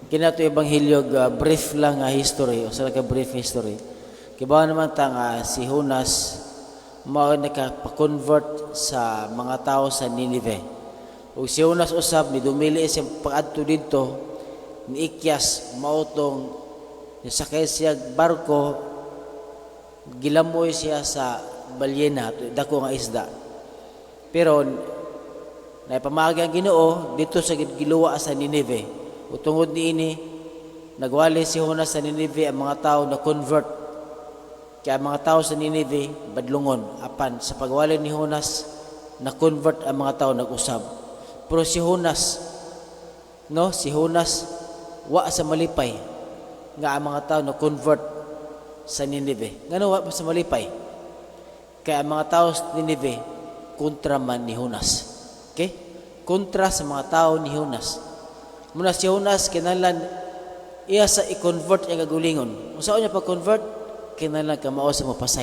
Kini ato ebanghelyo, brief lang nga history, usa ka brief history. Kibaw naman ta nga si Jonas mao naka-convert sa mga tao sa Nineveh. Ug si Jonas usab nidumili siya pag-adto didto, niikyas, mao tong nisakay siya barko, gilamoy siya sa balyena, dako nga isda. Pero naipamaagi ang Ginoo didto sa giluwa sa Nineveh. Ug tungod niini, nagwali si Jonas sa Nineveh, ang mga tao na convert. Kaya ang mga tao sa Nineveh badlongon, apan sa pagwali ni Jonas, na convert ang mga tao, nag-usab. Pero si Jonas, no, si Jonas wa sa malipay nga ang mga tao na convert sa Nineveh. Ngano wa sa malipay? Kaya ang mga tao sa Nineveh kontra man ni Jonas. Okay? Kontra sa mga tao ni Jonas. Muna si Jonas kinahanglan iya sa i-convert ang kaugalingon. Unsa niya pag-convert? Kinahanglan kamao sa mapasaylo.